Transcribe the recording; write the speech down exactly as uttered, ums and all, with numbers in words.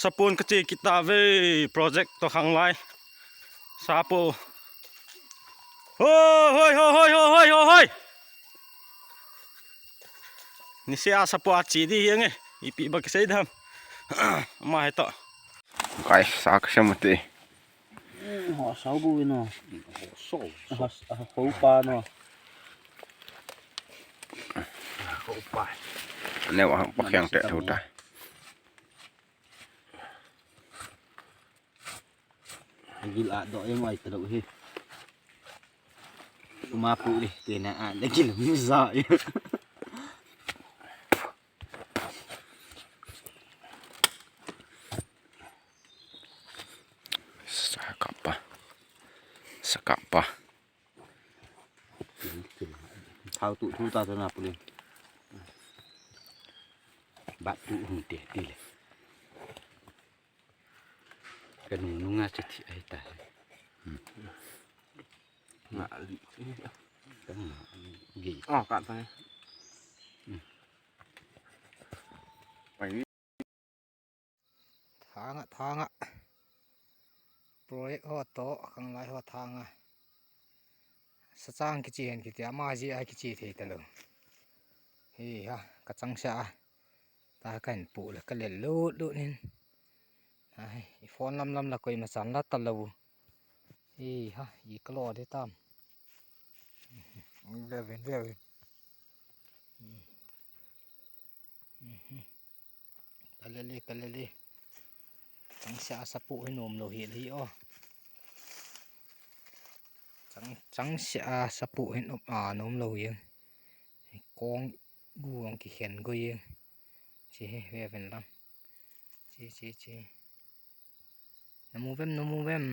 Sapon kache kit tave, project to khanglai. Sapo. Hoi, hoi, hoi, hoi, hoi, hoi, hoi, hoi. Nise a sapo ache di hi nge. Ipi ba kisei dam. Ama hi to. Guys, sa kasem ate. Hmm, ho sao bu ino. Ho sao. Ho, ho pa no. Ho pa. Ne wa pa kyang te thu ta. Gil a do em ai talo hi. Kuma pu le te na a le gil mu za. Sakapa. Sakapa. Thao tu thu ta na pu le. Bat tu hung te ti le. Ka nung nung a che thi ai ta. Nga li. Ka nga gi. Oh, ka ta. Pai. Thanga, thanga. Project ho to, khanglai ho thanga. Sachang kiche hen kiti, ama ji a kiche thei talo. Hi ha, ka chang sa a. Ta kan pu le ka le lut lut nin. Ai, i phone lam lam la koima chan la talo. Hi ha, i kalo de tam. Ve vin, ve vin. Ka le le, ka le le. Chang sa a sapu hi nom lo hi le hi o. Chang, chang sa a sapu hi nom, a, nom lo hi. Kong gu ang kikhen go hi. Chi hi, ve ven lang. Chi, chi, chi. Namu vem, namu vem.